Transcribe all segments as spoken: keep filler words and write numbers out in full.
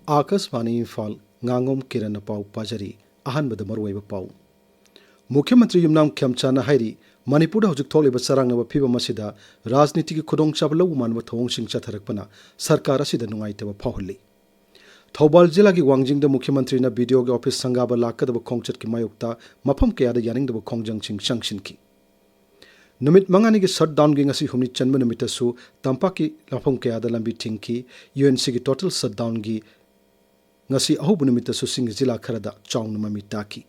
ꯑꯥꯀꯥꯁꯕꯥꯅꯤ ꯏꯝꯐꯥꯜ, ꯉꯥꯉꯣꯝ ꯀꯤꯔꯟꯅ ꯄꯥꯎ ꯄꯥꯖꯔꯤ꯫ ꯑꯍꯥꯟꯕꯗ ꯃꯔꯨꯑꯣꯏꯕ ꯄꯥꯎ꯫ ꯃꯨꯈ꯭ꯌ ꯃꯟꯇ꯭ꯔꯤ ꯌꯨꯝꯅꯥꯝ ꯈꯦꯝꯆꯥꯟꯅ ꯍꯥꯏꯔꯤ, ꯃꯅꯤꯄꯨꯔꯗ ꯍꯧꯖꯤꯛ ꯊꯣꯛꯂꯤꯕ ꯆꯔꯥꯡꯅꯕ ꯐꯤꯕꯝ ꯑꯁꯤꯗ ꯔꯥꯖꯅꯤꯇꯤꯒꯤ ꯈꯨꯗꯣꯡꯆꯥꯕ ꯂꯧꯕ ꯃꯥꯟꯕ ꯊꯧꯑꯣꯡꯁꯤꯡ ꯆꯠꯊꯔꯛꯄꯅ ꯁꯔꯀꯥꯔ ꯑꯁꯤꯗ ꯅꯨꯡꯉꯥꯏꯇꯕ ꯐꯥꯎꯍꯜꯂꯤ꯫ ꯊꯧꯕꯥꯜ ꯖꯤꯂꯥꯒꯤ ꯋꯥꯡꯖꯤꯡꯗ ꯃꯨꯈ꯭ꯌ ꯃꯟꯇ꯭ꯔꯤꯅ ꯕꯤ ꯗꯤ ꯑꯣꯒꯤ ꯑꯣꯐꯤꯁ ꯁꯪꯒꯥꯕ ꯂꯥꯛꯀꯗꯕ ꯈꯣꯡꯆꯠꯀꯤ ꯃꯥꯌꯣꯛꯇ ꯃꯐꯝ ꯀꯌꯥꯗ ꯌꯥꯅꯤꯡꯗꯕ ꯈꯣꯡꯖꯪꯁꯤꯡ ꯆꯪꯁꯤꯟꯈꯤ꯫ ꯅꯨꯃꯤꯠ ꯃꯉꯥꯅꯤꯒꯤ ꯁꯠꯗꯥꯎꯟꯒꯤ ꯉꯁꯤ ꯍꯨꯝꯅꯤ ꯆꯟꯕ ꯅꯨꯃꯤꯠꯇꯁꯨ ꯇꯝꯄꯥꯛꯀꯤ ꯃꯐꯝ ꯀꯌꯥꯗ ꯂꯝꯕꯤ ꯊꯤꯡꯈꯤ꯫ ꯌꯨ ꯑꯦꯟ ꯁꯤꯒꯤ ꯇꯣꯇꯦꯜ ꯁꯠꯗꯥꯎꯟꯒꯤ ꯉꯁꯤ ꯑꯍꯧꯕ ꯅꯨꯃꯤꯠꯇꯁꯨ ꯆꯤꯡꯒꯤ ꯖꯤꯂꯥ ꯈꯔꯗ ꯆꯥꯎꯅ ꯃꯃꯤ ꯇꯥꯈꯤ꯫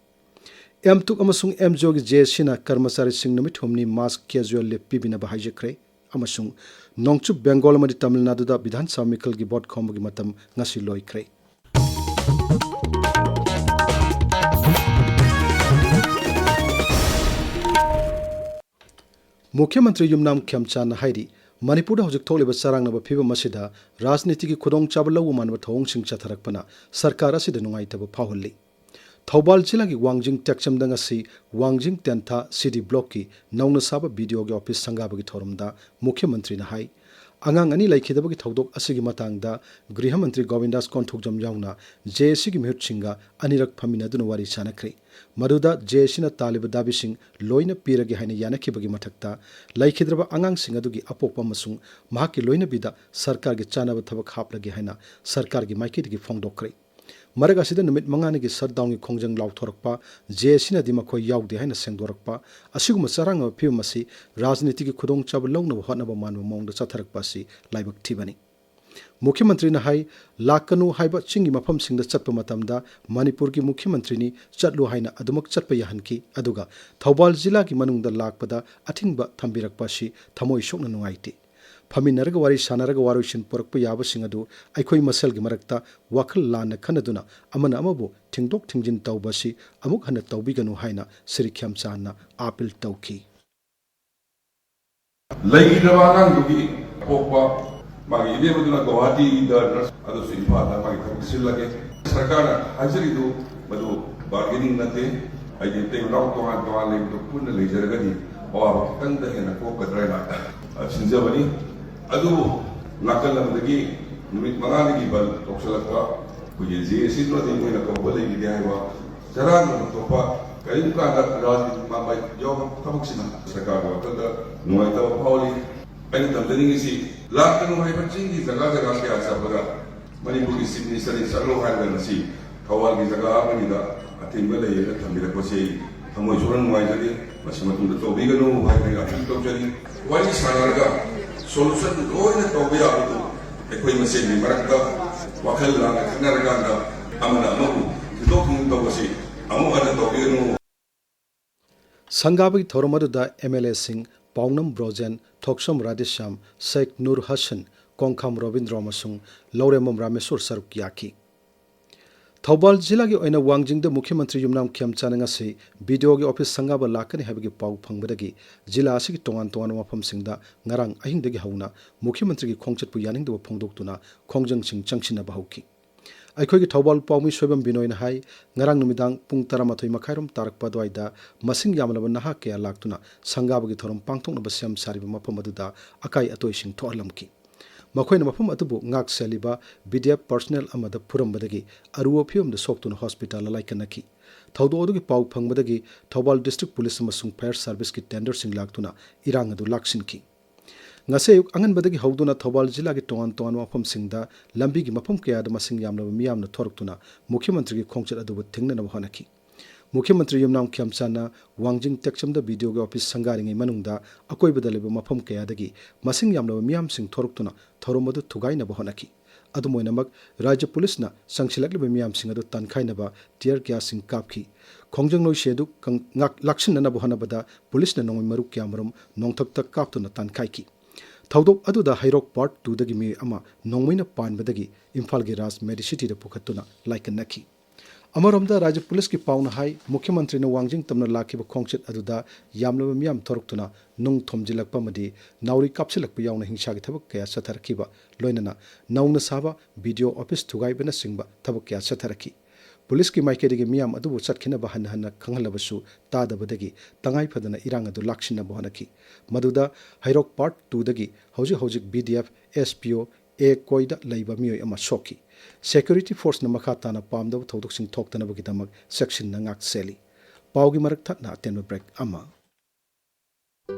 ꯑꯦꯝ ꯇꯨꯛ ꯑꯃꯁꯨꯡ ꯑꯦꯝ ꯖꯤ ꯑꯣꯒꯤ ꯖꯦ ꯑꯦ ꯁꯤꯅ ꯀꯔꯃꯆꯥꯔꯤꯁꯤꯡ ꯅꯨꯃꯤꯠ ꯍꯨꯝꯅꯤ ꯃꯥꯁ ꯀꯦꯖꯨꯑꯦꯜ ꯂꯤꯚ ꯄꯤꯕꯤꯅꯕ ꯍꯥꯏꯖꯈ꯭ꯔꯦ ꯑꯃꯁꯨꯡ ꯅꯣꯡꯆꯨꯞ ꯕꯦꯡꯒꯣꯜ ꯑꯃꯗꯤ ꯇꯥꯃꯤꯜ ꯅꯥꯗꯨꯗ ꯕꯤꯙꯥꯟ ꯁꯚꯥ ꯃꯤꯈꯜꯒꯤ ꯚꯣꯠ ꯈꯣꯝꯕꯒꯤ ꯃꯇꯝ ꯉꯁꯤ ꯂꯣꯏꯈ꯭ꯔꯦ꯫ ꯃꯨꯈ꯭ꯌ ꯃꯟꯇ꯭ꯔꯤ ꯌꯨꯝꯅꯥꯝ ꯈꯦꯝꯆꯥꯟꯅ ꯍꯥꯏꯔꯤ, ꯃꯅꯤꯄꯨꯔꯗ ꯍꯧꯖꯤꯛ ꯊꯣꯛꯂꯤꯕ ꯆꯔꯥꯡꯅꯕ ꯐꯤꯕꯝ ꯑꯁꯤꯗ ꯔꯥꯖꯅꯤꯇꯤꯒꯤ ꯈꯨꯗꯣꯡꯆꯥꯕ ꯂꯧꯕ ꯃꯥꯟꯕ ꯊꯧꯑꯣꯡꯁꯤꯡ ꯆꯠꯊꯔꯛꯄꯅ ꯁꯔꯀꯥꯔ ꯑꯁꯤꯗ ꯅꯨꯡꯉꯥꯏꯇꯕ ꯐꯥꯎꯍꯜꯂꯤ꯫ ꯊꯧꯕꯥꯜ ꯖꯤꯂꯥꯒꯤ ꯋꯥꯡꯖꯤꯡ ꯇꯦꯛꯆꯝꯗ ꯉꯁꯤ ꯋꯥꯡꯖꯤꯡ ꯇꯦꯟꯊꯥ ꯁꯤ ꯗꯤ ꯕ꯭ꯂꯣꯛꯀꯤ ꯅꯧꯅ ꯁꯥꯕ ꯕꯤ ꯗꯤ ꯑꯣꯒꯤ ꯑꯣꯐꯤꯁ ꯁꯪꯒꯥꯕꯒꯤ ꯊꯧꯔꯝꯗ ꯃꯨꯈ꯭ꯌ ꯃꯟꯇ꯭ꯔꯤꯅ ꯍꯥꯏ, ꯑꯉꯥꯡ ꯑꯅꯤ ꯂꯩꯈꯤꯗꯕꯒꯤ ꯊꯧꯗꯣꯛ ꯑꯁꯤꯒꯤ ꯃꯇꯥꯡꯗ ꯒ꯭ꯔꯤꯍ ꯃꯟꯇ꯭ꯔꯤ ꯒꯣꯕꯤꯟꯗꯥꯁ ꯀꯣꯟꯊꯣꯛꯖꯝ ꯌꯥꯎꯅ ꯖꯦ ꯑꯦ ꯁꯤꯒꯤ ꯃꯤꯍꯨꯠꯁꯤꯡꯒ ꯑꯅꯤꯔꯛ ꯐꯝꯃꯤꯟꯅꯗꯨꯅ ꯋꯥꯔꯤ ꯁꯥꯅꯈ꯭ꯔꯦ꯫ ꯃꯗꯨꯗ ꯖꯦ ꯑꯦ ꯁꯤꯅ ꯇꯥꯜꯂꯤꯕ ꯗꯥꯕꯤꯁꯤꯡ ꯂꯣꯏꯅ ꯄꯤꯔꯒꯦ ꯍꯥꯏꯅ ꯌꯥꯅꯈꯤꯕꯒꯤ ꯃꯊꯛꯇ, ꯂꯩꯈꯤꯗ꯭ꯔꯕ ꯑꯉꯥꯡꯁꯤꯡ ꯑꯗꯨꯒꯤ ꯑꯄꯣꯛꯄ ꯑꯃꯁꯨꯡ ꯃꯍꯥꯛꯀꯤ ꯂꯣꯏꯅꯕꯤꯗ ꯁꯔꯀꯥꯔꯒꯤ ꯆꯥꯅꯕ ꯊꯕꯛ ꯍꯥꯞꯂꯒꯦ ꯍꯥꯏꯅ ꯁꯔꯀꯥꯔꯒꯤ ꯃꯥꯏꯀꯩꯗꯒꯤ ꯐꯣꯡꯗꯣꯛꯈ꯭ꯔꯦ꯫ ꯃꯔꯛ ꯑꯁꯤꯗ ꯅꯨꯃꯤꯠ ꯃꯉꯥꯅꯤꯒꯤ ꯁꯠꯗꯥꯎꯟꯒꯤ ꯈꯣꯡꯖꯪ ꯂꯥꯎꯊꯣꯔꯛꯄ, ꯖꯦ ꯑꯦ ꯁꯤꯅꯗꯤ ꯃꯈꯣꯏ ꯌꯥꯎꯗꯦ ꯍꯥꯏꯅ ꯁꯦꯡꯗꯣꯔꯛꯄ, ꯑꯁꯤꯒꯨꯝꯕ ꯆꯔꯥꯡꯅꯕ ꯐꯤꯕꯝ ꯑꯁꯤ ꯔꯥꯖꯅꯤꯇꯤꯒꯤ ꯈꯨꯗꯣꯡꯆꯥꯕ ꯂꯧꯅꯕ ꯍꯣꯠꯅꯕ ꯃꯥꯟꯕ ꯃꯑꯣꯡꯗ ꯆꯠꯊꯔꯛꯄ ꯑꯁꯤ ꯂꯥꯏꯕꯛ ꯊꯤꯕꯅꯤ꯫ ꯃꯨꯈ꯭ꯌ ꯃꯟꯇ꯭ꯔꯤꯅ ꯍꯥꯏ, ꯂꯥꯛꯀꯅꯨ ꯍꯥꯏꯕ ꯆꯤꯡꯒꯤ ꯃꯐꯝꯁꯤꯡꯗ ꯆꯠꯄ ꯃꯇꯝꯗ ꯃꯅꯤꯄꯨꯔꯒꯤ ꯃꯨꯈ꯭ꯌ ꯃꯟꯇ꯭ꯔꯤꯅꯤ, ꯆꯠꯂꯨ ꯍꯥꯏꯅ ꯑꯗꯨꯃꯛ ꯆꯠꯄ ꯌꯥꯍꯟꯈꯤ, ꯑꯗꯨꯒ ꯊꯧꯕꯥꯜ ꯖꯤꯂꯥꯒꯤ ꯃꯅꯨꯡꯗ ꯂꯥꯛꯄꯗ ꯑꯊꯤꯡꯕ ꯊꯝꯕꯤꯔꯛꯄ ꯑꯁꯤ ꯊꯃꯣꯏ ꯁꯣꯛꯅ ꯅꯨꯡꯉꯥꯏꯇꯦ꯫ ꯐꯝꯃꯤꯟꯅꯔꯒ ꯋꯥꯔꯤ ꯁꯥꯟꯅꯔꯒ ꯋꯥꯔꯣꯏꯁꯤꯟ ꯄꯨꯔꯛꯄ ꯌꯥꯕꯁꯤꯡ ꯑꯗꯨ ꯑꯩꯈꯣꯏ ꯃꯁꯦꯜꯒꯤ ꯃꯔꯛꯇ ꯋꯥꯈꯜ ꯂꯥꯟꯅ ꯈꯟꯅꯗꯨꯅ ꯑꯃꯅ ꯑꯃꯕꯨ ꯊꯤꯡꯗꯣꯛ ꯊꯤꯡꯖꯤꯟ ꯇꯧꯕ ꯑꯁꯤ ꯑꯃꯨꯛ ꯍꯟꯅ ꯇꯧꯕꯤꯒꯅꯨ ꯍꯥꯏꯅ ꯁ꯭ꯔꯤ ꯈꯦꯝꯆꯥꯟꯅ ꯑꯥꯄꯤꯜ ꯇꯧꯈꯤ꯫ ꯂꯩꯈꯤꯗ꯭ꯔꯕ ꯑꯉꯥꯡꯗꯨꯒꯤ ꯑꯄꯣꯛꯄ ꯃꯥꯒꯤ ꯏꯕꯦꯝꯃꯗꯨꯅ ꯒꯧꯍꯥꯇꯤꯗ ꯅꯔꯁ, ꯑꯗꯨꯁꯨ ꯏꯝꯐꯥꯜꯗ ꯃꯥꯒꯤ ꯊꯕꯛ ꯁꯤꯜꯂꯒꯦ꯫ ꯁꯔꯀꯥꯔꯅ ꯍꯥꯏꯖꯔꯤꯗꯨ ꯃꯗꯨ ꯕꯥꯔꯒꯦꯅꯤꯡ ꯅꯠꯇꯦ꯫ ꯑꯩꯒꯤ ꯏꯇꯩ ꯏꯅꯥꯎ ꯇꯣꯉꯥꯟ ꯇꯣꯉꯥꯟ ꯂꯩꯕꯗꯨ ꯄꯨꯟꯅ ꯂꯩꯖꯔꯒꯗꯤ ꯑꯋꯥꯕ ꯈꯤꯇꯪꯗ ꯍꯦꯟꯅ ꯀꯣꯛꯀꯗ꯭ꯔꯥ ꯍꯥꯏꯅ, ꯑ, ꯁꯤꯟꯖꯕꯅꯤ꯫ ꯑꯗꯨꯕꯨ ꯅꯥꯀꯜ ꯑꯃꯗꯒꯤ ꯅꯨꯃꯤꯠ ꯃꯉꯥꯅꯤꯒꯤ ꯕꯟ ꯇꯧꯁꯜꯂꯛꯄ, ꯑꯩꯈꯣꯏꯒꯤ ꯖꯦ ꯑꯦ ꯁꯤꯗꯨꯅꯗꯤ ꯃꯣꯏꯅ ꯀꯧꯕ ꯂꯩꯈꯤꯗꯦ ꯍꯥꯏꯕ, ꯆꯔꯥꯡꯅꯕ ꯊꯣꯛꯄ ꯀꯔꯤꯒꯨꯝꯕ ꯀꯥꯟꯗ ꯔꯥꯖꯅꯤꯇꯤ ꯃꯥꯟꯕ ꯌꯥꯎꯕ ꯊꯕꯛꯁꯤꯅ ꯁꯔꯀꯥꯔꯒꯤ ꯋꯥꯈꯜꯗ ꯅꯨꯡꯉꯥꯏꯇꯕ ꯐꯥꯎꯍꯜꯂꯤ꯫ ꯑꯩꯅ ꯊꯝꯖꯅꯤꯡꯉꯤꯁꯤ, ꯂꯥꯛꯀꯅꯨ ꯍꯥꯏꯕ ꯆꯤꯡꯒꯤ ꯖꯒꯥ ꯖꯒꯥ ꯀꯌꯥ ꯆꯠꯄꯗ ꯃꯅꯤꯄꯨꯔꯒꯤ ꯆꯤꯐ ꯃꯤꯅꯤꯁꯇꯔꯅ ꯆꯠꯂꯣ ꯍꯥꯏꯔꯒ ꯉꯁꯤ ꯊꯧꯕꯥꯜꯒꯤ ꯖꯒꯥ ꯑꯃꯅꯤꯗ ꯑꯊꯤꯡꯕ ꯂꯩꯌꯦꯅ ꯊꯝꯕꯤꯔꯛꯄꯁꯤ ꯑꯩ ꯊꯃꯣꯏ ꯁꯣꯛꯅ ꯅꯨꯡꯉꯥꯏꯖꯗꯦ꯫ ꯃꯁꯤ ꯃꯇꯨꯡꯗ ꯇꯧꯕꯤꯒꯅꯨ ꯍꯥꯏꯅ ꯑꯩ ꯑꯄꯤꯜ ꯇꯧꯖꯔꯤ꯫ ꯋꯥꯔꯤ ꯁꯥꯟꯅꯔꯒ ꯁꯣꯂꯨꯁꯟ ꯂꯣꯏꯅ ꯇꯧꯕ ꯌꯥꯕꯗꯨ ꯑꯩꯈꯣꯏ ꯃꯁꯦꯟꯒꯤ ꯃꯔꯛꯇ ꯋꯥꯈꯜ ꯂꯥꯟꯅ ꯈꯟꯅꯔꯀꯥꯟꯗ ꯑꯃꯅ ꯑꯃꯕꯨ ꯊꯤꯟꯗꯣꯛ ꯊꯤꯟꯖꯤꯟ ꯇꯧꯕꯁꯤ ꯑꯃꯨꯛ ꯍꯟꯅ ꯇꯧꯕꯤꯒꯅꯨ꯫ ꯁꯪꯒꯥꯕꯒꯤ ꯊꯧꯔꯝ ꯑꯗꯨꯗ ꯑꯦꯝ ꯑꯦꯜ ꯑꯦꯁꯤꯡ ꯄꯥꯎꯅꯝ ꯕ꯭ꯔꯣꯖꯦꯟ, ꯊꯣꯛꯁꯝ ꯔꯥꯙꯦꯁ꯭ꯌꯥꯝ, ꯁꯦꯈ ꯅꯨꯔ ꯍꯁꯟ, ꯀꯣꯡꯈꯥꯝ ꯔꯣꯕꯤꯟꯗ꯭ꯔꯣ ꯑꯃꯁꯨꯡ ꯂꯧꯔꯦꯝꯕꯝ ꯔꯥꯃꯦꯁꯣꯔ ꯁꯔꯨꯛ ꯌꯥꯈꯤ꯫ ꯊꯧꯕꯥꯜ ꯖꯤꯂꯥꯒꯤ ꯑꯣꯏꯅ ꯋꯥꯡꯖꯤꯡꯗ ꯃꯨꯈ꯭ꯌ ꯃꯟꯇ꯭ꯔꯤ ꯌꯨꯝꯅꯥꯝ ꯈꯦꯝꯆꯥꯟꯅ ꯉꯁꯤ ꯕꯤ ꯗꯤ ꯑꯣꯒꯤ ꯑꯣꯐꯤꯁ ꯁꯪꯒꯥꯕ ꯂꯥꯛꯀꯅꯤ ꯍꯥꯏꯕꯒꯤ ꯄꯥꯎ ꯐꯪꯕꯗꯒꯤ ꯖꯤꯂꯥ ꯑꯁꯤꯒꯤ ꯇꯣꯉꯥꯟ ꯇꯣꯉꯥꯟꯕ ꯃꯐꯝꯁꯤꯡꯗ ꯉꯔꯥꯡ ꯑꯍꯤꯡꯗꯒꯤ ꯍꯧꯅ ꯃꯨꯈ꯭ꯌ ꯃꯟꯇ꯭ꯔꯤꯒꯤ ꯈꯣꯡꯆꯠꯄꯨ ꯌꯥꯅꯤꯡꯗꯕ ꯐꯣꯡꯗꯣꯛꯇꯨꯅ ꯈꯣꯡꯖꯪꯁꯤꯡ ꯆꯪꯁꯤꯟꯅꯕ ꯍꯧꯈꯤ꯫ ꯑꯩꯈꯣꯏꯒꯤ ꯊꯧꯕꯥꯜ ꯄꯥꯎꯃꯤ ꯁꯣꯏꯕꯝ ꯕꯤꯅꯣꯏꯅ ꯍꯥꯏ, ꯉꯔꯥꯡ ꯅꯨꯃꯤꯗꯥꯡ ꯄꯨꯡ ꯇꯔꯥꯃꯥꯊꯣꯏ ꯃꯈꯥꯏꯔꯣꯝ ꯇꯥꯔꯛꯄ ꯑꯗꯨꯋꯥꯏꯗ ꯃꯁꯤꯡ ꯌꯥꯝꯂꯕ ꯅꯍꯥ ꯀꯌꯥ ꯂꯥꯛꯇꯨꯅ ꯁꯪꯒꯥꯕꯒꯤ ꯊꯧꯔꯝ ꯄꯥꯡꯊꯣꯛꯅꯕ ꯁꯦꯝ ꯁꯥꯔꯤꯕ ꯃꯐꯝ ꯑꯗꯨꯗ ꯑꯀꯥꯏ ꯑꯇꯣꯏꯁꯤꯡ ꯊꯣꯛꯍꯜꯂꯝꯈꯤ꯫ ꯃꯈꯣꯏꯅ ꯃꯐꯝ ꯑꯗꯨꯕꯨ ꯉꯥꯛ ꯁꯦꯜꯂꯤꯕ ꯕꯤ ꯗꯤ ꯑꯦꯐ ꯄꯔꯁꯣꯅꯦꯜ ꯑꯃꯗ ꯐꯨꯔꯝꯕꯗꯒꯤ ꯑꯔꯨꯕ ꯐꯤꯕꯝꯗ ꯁꯣꯛꯇꯨꯅ ꯍꯣꯁꯄꯤꯇꯥꯜꯗ ꯂꯥꯏꯀꯠꯅꯈꯤ꯫ ꯊꯧꯗꯣꯛ ꯑꯗꯨꯒꯤ ꯄꯥꯎ ꯐꯪꯕꯗꯒꯤ ꯊꯧꯕꯥꯜ ꯗꯤꯁꯇ꯭ꯔꯤꯛ ꯄꯨꯂꯤꯁ ꯑꯃꯁꯨꯡ ꯐꯥꯌꯔ ꯁꯥꯔꯚꯤꯁꯀꯤ ꯇꯦꯟꯗꯔꯁꯤꯡ ꯂꯥꯛꯇꯨꯅ ꯏꯔꯥꯡ ꯑꯗꯨ ꯂꯥꯛꯁꯤꯟꯈꯤ꯫ ꯉꯁꯤ ꯑꯌꯨꯛ ꯑꯉꯟꯕꯗꯒꯤ ꯍꯧꯗꯨꯅ ꯊꯧꯕꯥꯜ ꯖꯤꯂꯥꯒꯤ ꯇꯣꯉꯥꯟ ꯇꯣꯉꯥꯟꯕ ꯃꯐꯝꯁꯤꯡꯗ ꯂꯝꯕꯤꯒꯤ ꯃꯐꯝ ꯀꯌꯥꯗ ꯃꯁꯤꯡ ꯌꯥꯝꯂꯕ ꯃꯤꯌꯥꯝꯅ ꯊꯣꯔꯛꯇꯨꯅ ꯃꯨꯈ꯭ꯌ ꯃꯟꯇ꯭ꯔꯤꯒꯤ ꯈꯣꯡꯆꯠ ꯑꯗꯨꯕꯨ ꯊꯤꯡꯅꯅꯕ ꯍꯣꯠꯅꯈꯤ꯫ ꯃꯨꯈ꯭ꯌ ꯃꯟꯇ꯭ꯔꯤ ꯌꯨꯝꯅꯥꯝ ꯈꯦꯝꯆꯥꯟꯅ ꯋꯥꯡꯖꯤꯡ ꯇꯦꯛꯆꯝꯗ ꯕꯤ ꯗꯤ ꯑꯣꯒꯤ ꯑꯣꯐꯤꯁ ꯁꯪꯒꯥꯔꯤꯉꯩ ꯃꯅꯨꯡꯗ ꯑꯀꯣꯏꯕꯗ ꯂꯩꯕ ꯃꯐꯝ ꯀꯌꯥꯗꯒꯤ ꯃꯁꯤꯡ ꯌꯥꯝꯂꯕ ꯃꯤꯌꯥꯝꯁꯤꯡ ꯊꯣꯔꯛꯇꯨꯅ ꯊꯧꯔꯝ ꯑꯗꯨ ꯊꯨꯒꯥꯏꯅꯕ ꯍꯣꯠꯅꯈꯤ꯫ ꯑꯗꯨꯝ ꯑꯣꯏꯅꯃꯛ, ꯔꯥꯖ꯭ꯌ ꯄꯨꯂꯤꯁꯅ ꯆꯪꯁꯤꯜꯂꯛꯂꯤꯕ ꯃꯤꯌꯥꯝꯁꯤꯡ ꯑꯗꯨ ꯇꯥꯟꯈꯥꯏꯅꯕ ꯇꯤꯌꯔ ꯒ꯭ꯌꯥꯁꯁꯤꯡ ꯀꯥꯞꯈꯤ꯫ ꯈꯣꯡꯖꯪ ꯅꯣꯏꯁꯤꯡ ꯑꯗꯨ ꯀꯪ-, ꯉꯥꯛ-, ꯂꯥꯛꯁꯤꯟꯅꯅꯕ ꯍꯣꯠꯅꯕꯗ ꯄꯨꯂꯤꯁꯅ ꯅꯣꯡꯃꯩ ꯃꯔꯨ ꯀꯌꯥꯃꯔꯨꯝ ꯅꯣꯡꯊꯛꯇ ꯀꯥꯞꯇꯨꯅ ꯇꯥꯟꯈꯥꯏꯈꯤ꯫ ꯊꯧꯗꯣꯛ ꯑꯗꯨꯗ ꯍꯩꯔꯣꯛ ꯄꯥꯔꯠ ꯇꯨꯗꯒꯤ ꯃꯤꯑꯣꯏ ꯑꯃ ꯅꯣꯡꯃꯩꯅ ꯄꯥꯟꯕꯗꯒꯤ ꯏꯝꯐꯥꯜꯒꯤ ꯔꯥꯖ ꯃꯦꯗꯤꯁꯤꯇꯤꯗ ꯄꯨꯈꯠꯇꯨꯅ ꯂꯥꯏꯀꯠꯅꯈꯤ꯫ ꯑꯃꯔꯣꯝꯗ, ꯔꯥꯖ꯭ꯌ ꯄꯨꯂꯤꯁꯀꯤ ꯄꯥꯎꯅ ꯍꯥꯏ, ꯃꯨꯈ꯭ꯌ ꯃꯟꯇ꯭ꯔꯤꯅ ꯋꯥꯡꯖꯤꯡ ꯇꯝꯅ ꯂꯥꯛꯈꯤꯕ ꯈꯣꯡꯆꯠ ꯑꯗꯨꯗ ꯌꯥꯝꯂꯕ ꯃꯤꯌꯥꯝ ꯊꯣꯔꯛꯇꯨꯅ ꯅꯨꯡ ꯊꯣꯝꯖꯤꯜꯂꯛꯄ ꯑꯃꯗꯤ ꯅꯥꯎꯔꯤ ꯀꯥꯞꯁꯤꯜꯂꯛꯄ ꯌꯥꯎꯅ ꯍꯤꯡꯁꯥꯒꯤ ꯊꯕꯛ ꯀꯌꯥ ꯆꯠꯊꯔꯛꯈꯤꯕ, ꯂꯣꯏꯅꯅ ꯅꯧꯅ ꯁꯥꯕ ꯕꯤ ꯗꯤ ꯑꯣ ꯑꯣꯐꯤꯁ ꯊꯨꯒꯥꯏꯕꯅꯆꯤꯡꯕ ꯊꯕꯛ ꯀꯌꯥ ꯆꯠꯊꯔꯛꯈꯤ꯫ ꯄꯨꯂꯤꯁꯀꯤ ꯃꯥꯏꯀꯩꯗꯒꯤ ꯃꯤꯌꯥꯝ ꯑꯗꯨꯕꯨ ꯆꯠꯈꯤꯅꯕ ꯍꯟꯅ ꯍꯟꯅ ꯈꯪꯍꯜꯂꯕꯁꯨ ꯇꯥꯗꯕꯗꯒꯤ ꯇꯉꯥꯏ ꯐꯗꯅ ꯏꯔꯥꯡ ꯑꯗꯨ ꯂꯥꯛꯁꯤꯟꯅꯕ ꯍꯣꯠꯅꯈꯤ꯫ ꯃꯗꯨꯗ ꯍꯩꯔꯣꯛ ꯄꯥꯔꯠ ꯇꯨꯗꯒꯤ ꯍꯧꯖꯤꯛ ꯍꯧꯖꯤꯛ B D F, S P ꯑꯣ, ꯑꯦ ꯀꯣꯏꯗ ꯂꯩꯕ ꯃꯤꯑꯣꯏ ꯑꯃ ꯁꯣꯛꯈꯤ꯫ Security forceꯅ ꯃꯈꯥ ꯇꯥꯅ ꯄꯥꯝꯗꯕ ꯊꯧꯗꯣꯛꯁꯤꯡ ꯊꯣꯛꯇꯅꯕꯒꯤꯗꯃꯛ ꯆꯦꯛꯁꯤꯟꯅ ꯉꯥꯛ ꯁꯦꯜꯂꯤ꯫ ꯄꯥꯎꯒꯤ ꯃꯔꯛ ꯊꯠꯅ ꯑꯇꯦꯟꯕ break ꯑꯃ꯫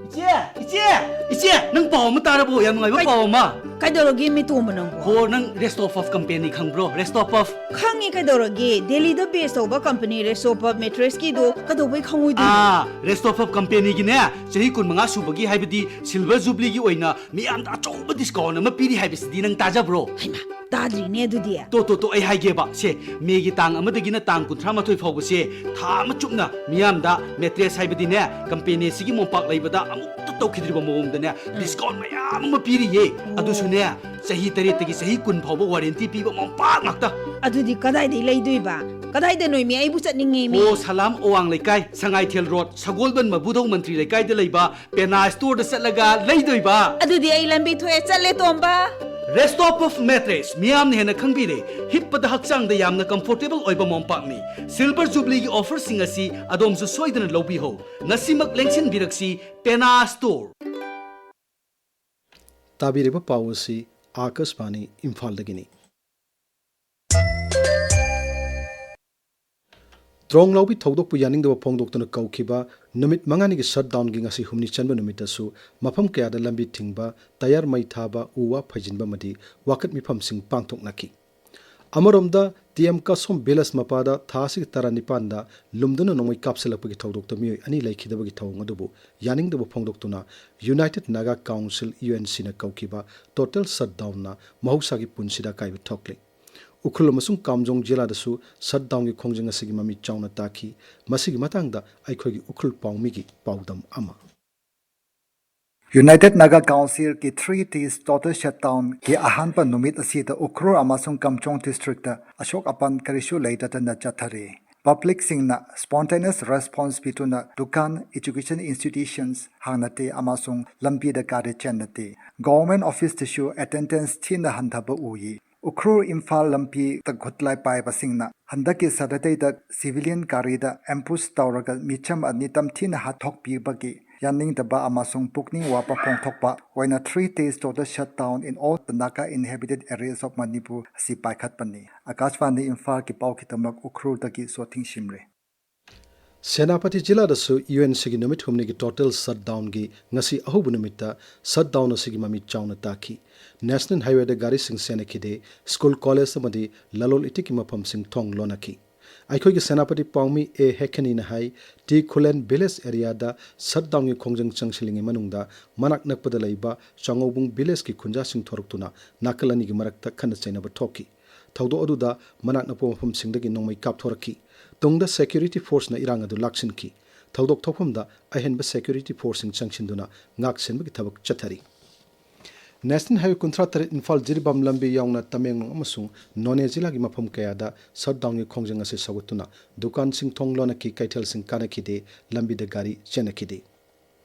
ꯏꯆꯦ! ꯏꯆꯦ! ꯏꯆꯦ! ꯅꯪ ꯄꯥꯎ ꯑꯃ ꯇꯥꯔꯕꯣ? ꯌꯥꯝ ꯅꯨꯡꯉꯥꯏꯕ ꯀꯩ-, ꯄꯥꯎ ꯑꯃ! ꯀꯩꯗꯧꯔꯒꯦ ꯃꯤꯇꯣꯝꯕ ꯅꯪꯕꯣ? ꯍꯣ, ꯅꯪ Restopoff company ꯈꯪꯕ꯭ꯔꯣ? Restopoff? ꯈꯪꯉꯤ, ꯀꯩꯗꯧꯔꯒꯦ? ꯗꯦꯜꯂꯤꯗ base ꯇꯧꯕ company Restopoff mattressꯀꯤꯗꯣ ꯀꯩꯗꯧꯕꯩ ꯈꯪꯉꯣꯏꯗꯣꯏꯅꯣ? ꯑꯥ, Restopoff companyꯒꯤꯅꯦ, ꯆꯍꯤ ꯀꯨꯟꯃꯉꯥ ꯁꯨꯕꯒꯤ, ꯍꯥꯏꯕꯗꯤ silver jubileeꯒꯤ ꯑꯣꯏꯅ ꯃꯤꯌꯥꯝꯗ ꯑꯆꯧꯕ discount ꯑꯃ ꯄꯤꯔꯤ ꯍꯥꯏꯕꯁꯤꯗꯤ ꯅꯪ ꯇꯥꯖꯕ꯭ꯔꯣ? ꯍꯩꯃꯥ, ꯇꯥꯗ꯭ꯔꯤꯅꯦ ꯑꯗꯨꯗꯤ꯫ ꯇꯣ, ꯇꯣ, ꯇꯣ, ꯑꯩ ꯍꯥꯏꯒꯦꯕ꯫ ꯁꯦ, ꯃꯦꯒꯤ ꯇꯥꯡ ꯑꯃꯗꯒꯤꯅ ꯇꯥꯡ ꯀꯨꯟꯊ꯭ꯔꯥ ꯃꯥꯊꯣꯏ ꯐꯥꯎꯕꯁꯦ, ꯊꯥ ꯑꯃ ꯆꯨꯞꯅ ꯃꯤꯌꯥꯝꯗ mattress ꯍꯥꯏꯕꯗꯤꯅꯦ, company ꯑꯁꯤꯒꯤ ꯃꯣꯝꯄꯥꯛ ꯂꯩꯕꯗ ꯑꯃꯨꯛꯇ ꯇꯧꯈꯤꯗ꯭ꯔꯤꯕ ꯃꯑꯣꯡꯗꯅꯦ, ꯎꯝ, discount ꯃꯌꯥꯝ ꯑꯃ ꯄꯤꯔꯤꯌꯦ꯫ ꯑꯣ꯫ ꯑꯗꯨꯁꯨꯅꯦ, ꯆꯍꯤ ꯇꯔꯦꯠꯇꯒꯤ ꯆꯍꯤ ꯀꯨꯟ ꯐꯥꯎꯕ warranty ꯄꯤꯕ ꯃꯣꯝꯄꯥꯛ ꯉꯥꯛꯇ꯫ ꯑꯗꯨꯗꯤ ꯀꯗꯥꯏꯗꯩ ꯂꯩꯗꯣꯏꯕ? ꯀꯗꯥꯏꯗꯅꯣꯃꯤ? ꯑꯩꯕꯨ ꯆꯠꯅꯤꯡꯉꯦꯃꯤ꯫ ꯑꯣ, ꯁꯂꯥꯝ ꯑꯋꯥꯡ ꯂꯩꯀꯥꯏ, ꯁꯉꯥꯏꯊꯦꯜ road, ꯁꯒꯣꯜꯕꯟ ꯃꯕꯨꯙꯧ ꯃꯟꯇ꯭ꯔꯤ ꯂꯩꯀꯥꯏꯗ ꯂꯩꯕ Pena Storeꯗ ꯆꯠꯂꯒ ꯂꯩꯗꯣꯏꯕ꯫ ꯑꯗꯨꯗꯤ ꯑꯩ ꯂꯝꯕꯤ ꯊꯣꯛꯑꯦ, ꯆꯠꯂꯦ ꯇꯣꯝꯕ꯫ Restopoff mattress ꯃꯤꯌꯥꯝꯅ ꯍꯦꯟꯅ ꯈꯪꯕꯤꯔꯦ꯫ ꯍꯤꯞꯄꯗ ꯍꯛꯆꯥꯡꯗ ꯌꯥꯝꯅ comfortable ꯑꯣꯏꯕ ꯃꯣꯝꯄꯥꯛꯅꯤ꯫ Silver jubileeꯒꯤ offerꯁꯤꯡ ꯑꯁꯤ ꯑꯗꯣꯝꯁꯨ ꯁꯣꯏꯗꯅ ꯂꯧꯕꯤꯍꯧ꯫ ꯉꯁꯤꯃꯛ ꯂꯦꯡꯁꯤꯟꯕꯤꯔꯛꯁꯤ, Pena Store꯫ ꯇꯥꯕꯤꯔꯤꯕ ꯄꯥꯎ ꯑꯁꯤ ꯑꯥꯀꯥꯁꯕꯥꯅꯤ ꯏꯝꯐꯥꯜꯗꯒꯤꯅꯤ꯫ ꯇ꯭ꯔꯣꯡ ꯂꯥꯎꯕꯤ ꯊꯧꯗꯣꯛꯄꯨ ꯌꯥꯅꯤꯡꯗꯕ ꯐꯣꯡꯗꯣꯛꯇꯨꯅ ꯀꯧꯈꯤꯕ ꯅꯨꯃꯤꯠ ꯃꯉꯥꯅꯤꯒꯤ shutdownꯒꯤ ꯉꯁꯤ ꯍꯨꯝꯅꯤ ꯆꯟꯕ ꯅꯨꯃꯤꯠꯇꯁꯨ ꯃꯐꯝ ꯀꯌꯥꯗ ꯂꯝꯕꯤ ꯊꯤꯡꯕ, ꯇꯌꯥꯔ ꯃꯩ ꯊꯥꯕ, ꯎ ꯋꯥ ꯐꯩꯖꯤꯟꯕ ꯑꯃꯗꯤ ꯋꯥꯀꯠ ꯃꯤꯐꯝꯁꯤꯡ ꯄꯥꯡꯊꯣꯛꯅꯈꯤ꯫ ꯑꯃꯔꯣꯝꯗ, ꯇꯤ ꯑꯦꯝ ꯀꯁꯣꯝ village ꯃꯄꯥꯗ ꯊꯥ ꯑꯁꯤꯒꯤ ꯇꯔꯥꯅꯤꯄꯥꯟꯗ ꯂꯨꯝꯗꯨꯅ ꯅꯣꯡꯃꯩ ꯀꯥꯞꯁꯤꯜꯂꯛꯄꯒꯤ ꯊꯧꯗꯣꯛꯇ ꯃꯤꯑꯣꯏ ꯑꯅꯤ ꯂꯩꯈꯤꯗꯕꯒꯤ ꯊꯧꯑꯣꯡ ꯑꯗꯨꯕꯨ ꯌꯥꯅꯤꯡꯗꯕ ꯐꯣꯡꯗꯣꯛꯇꯨꯅ United Naga Council, UNCꯅ ꯀꯧꯈꯤꯕ total shutdownꯅ ꯃꯍꯧꯁꯥꯒꯤ ꯄꯨꯟꯁꯤꯗ ꯑꯀꯥꯏꯕ ꯊꯣꯛꯂꯦ꯫ ꯎꯈ꯭ꯔꯨꯜ ꯑꯃꯁꯨꯡ ꯀꯥꯝꯖꯣꯡ ꯖꯤꯂꯥꯗꯁꯨ shutdownꯒꯤ ꯈꯣꯡꯖꯪ ꯑꯁꯤꯒꯤ ꯃꯃꯤ ꯆꯥꯎꯅ ꯇꯥꯈꯤ꯫ ꯃꯁꯤꯒꯤ ꯃꯇꯥꯡꯗ ꯑꯩꯈꯣꯏꯒꯤ ꯎꯈ꯭ꯔꯨꯜ ꯄꯥꯎꯃꯤꯒꯤ ꯄꯥꯎꯗꯝ ꯑꯃ꯫ United Naga Councilꯒꯤ three days total shutdownꯒꯤ ꯑꯍꯥꯟꯕ ꯅꯨꯃꯤꯠ ꯑꯁꯤꯗ ꯎꯈ꯭ꯔꯨꯜ ꯑꯃꯁꯨꯡ ꯀꯥꯝꯖꯣꯡ districtꯇ ꯑꯁꯣꯛ ꯑꯄꯟ ꯀꯔꯤꯁꯨ ꯂꯩꯇꯗꯅ ꯆꯠꯊꯔꯤ꯫ Publicꯁꯤꯡꯅ spontaneous response ꯄꯤꯗꯨꯅ ꯗꯨꯀꯥꯟ, education institutions ꯍꯥꯡꯅꯗꯦ ꯑꯃꯁꯨꯡ ꯂꯝꯕꯤꯗ ꯒꯥꯔꯤ ꯆꯦꯟꯅꯗꯦ꯫ Government officeꯇꯁꯨ attendance ꯊꯤꯅ ꯍꯟꯊꯕ ꯎꯏ꯫ ꯎꯈ꯭ꯔꯨꯜ ꯏꯝꯐꯥꯜ ꯂꯝꯕꯤꯗ ꯈꯨꯠꯂꯥꯏ ꯄꯥꯏꯕꯁꯤꯡꯅ ꯍꯟꯗꯛꯀꯤ Saturdayꯗ civilian ꯒꯥꯔꯤꯗ ambush ꯇꯧꯔꯒ ꯃꯤꯆꯝ ꯑꯅꯤ ꯇꯝꯊꯤꯅ ꯍꯥꯠꯇꯣꯛꯄꯤꯕꯒꯤ ꯌꯥꯅꯤꯡꯗꯕ ꯑꯃꯁꯨꯡ ꯄꯨꯛꯅꯤꯡ ꯋꯥꯕ ꯐꯣꯡꯗꯣꯛꯄ ꯑꯣꯏꯅ three days total shutdown in all the Naga inhabited areas of Manipur ꯑꯁꯤ ꯄꯥꯏꯈꯠꯄꯅꯤ꯫ ꯑꯀꯥꯁꯕꯥꯅꯤ ꯏꯝꯐꯥꯜꯒꯤ ꯄꯥꯎꯒꯤꯗꯃꯛ ꯎꯈ꯭ꯔꯨꯜꯗꯒꯤ ꯁꯣꯊꯤꯡ ꯁꯤꯝꯔꯦ꯫ ꯁꯦꯅꯥꯄꯇꯤ ꯖꯤꯂꯥꯗꯁꯨ ꯌꯨ ꯑꯦꯟ ꯁꯤꯒꯤ ꯅꯨꯃꯤꯠ ꯍꯨꯝꯅꯤꯒꯤ total shutdownꯒꯤ ꯉꯁꯤ ꯑꯍꯧꯕ ꯅꯨꯃꯤꯠꯇ shutdown ꯑꯁꯤꯒꯤ ꯃꯃꯤ ꯆꯥꯎꯅ ꯇꯥꯈꯤ꯫ National Highwayꯗ ꯒꯥꯔꯤꯁꯤꯡ ꯆꯦꯟꯅꯈꯤꯗꯦ꯫ ꯁ꯭ꯀꯨꯜ, ꯀꯣꯂꯦꯖ ꯑꯃꯗꯤ ꯂꯂꯣꯟ ꯏꯇꯤꯛꯀꯤ ꯃꯐꯝꯁꯤꯡ ꯊꯣꯡ ꯂꯣꯟꯅꯈꯤ꯫ ꯑꯩꯈꯣꯏꯒꯤ ꯁꯦꯅꯥꯄꯇꯤ ꯄꯥꯎꯃꯤ ꯑꯦ ꯍꯦꯈꯦꯅꯤꯅ ꯍꯥꯏ, ꯇꯤ ꯈꯨꯂꯦꯟ village areaꯗ shutdownꯒꯤ ꯈꯣꯡꯖꯪ ꯆꯪꯁꯤꯜꯂꯤꯉꯩ ꯃꯅꯨꯡꯗ ꯃꯅꯥꯛ ꯅꯛꯄꯗ ꯂꯩꯕ ꯆꯥꯉꯧꯕꯨꯡ villageꯀꯤ ꯈꯨꯟꯖꯥꯁꯤꯡ ꯊꯣꯔꯛꯇꯨꯅ ꯅꯥꯀꯜ ꯑꯅꯤꯒꯤ ꯃꯔꯛꯇ ꯈꯠꯅ ꯆꯩꯅꯕ ꯊꯣꯛꯈꯤ꯫ ꯊꯧꯗꯣꯛ ꯑꯗꯨꯗ ꯃꯅꯥꯛ ꯅꯛꯄ ꯃꯐꯝꯁꯤꯡꯗꯒꯤ ꯅꯣꯡꯃꯩ ꯀꯥꯞꯊꯣꯔꯛꯈꯤ꯫ ꯇꯨꯡꯗ security forceꯅ ꯏꯔꯥꯡ ꯑꯗꯨ ꯂꯥꯛꯁꯤꯟꯈꯤ꯫ ꯊꯧꯗꯣꯛ ꯊꯣꯛꯐꯝꯗ ꯑꯍꯦꯟꯕ security forceꯁꯤꯡ ꯆꯪꯁꯤꯟꯗꯨꯅ ꯉꯥꯛ ꯁꯦꯟꯕꯒꯤ ꯊꯕꯛ ꯆꯠꯊꯔꯤ꯫ National Highway ꯀꯨꯟꯊ꯭ꯔꯥ ꯇꯔꯦꯠ ꯏꯝꯐꯥꯜ ꯖꯤꯔꯤꯕꯥꯝ ꯂꯝꯕꯤ ꯌꯥꯎꯅ ꯇꯃꯦꯡꯂꯣꯡ ꯑꯃꯁꯨꯡ ꯅꯣꯅꯦ ꯖꯤꯂꯥꯒꯤ ꯃꯐꯝ ꯀꯌꯥꯗ shutdownꯒꯤ ꯈꯣꯡꯖꯪ ꯑꯁꯤ ꯁꯧꯒꯠꯇꯨꯅ ꯗꯨꯀꯥꯟꯁꯤꯡ ꯊꯣꯡ ꯂꯣꯟꯅꯈꯤ, ꯀꯩꯊꯦꯜꯁꯤꯡ ꯀꯥꯅꯈꯤꯗꯦ, ꯂꯝꯕꯤꯗ ꯒꯥꯔꯤ ꯆꯦꯟꯅꯈꯤꯗꯦ꯫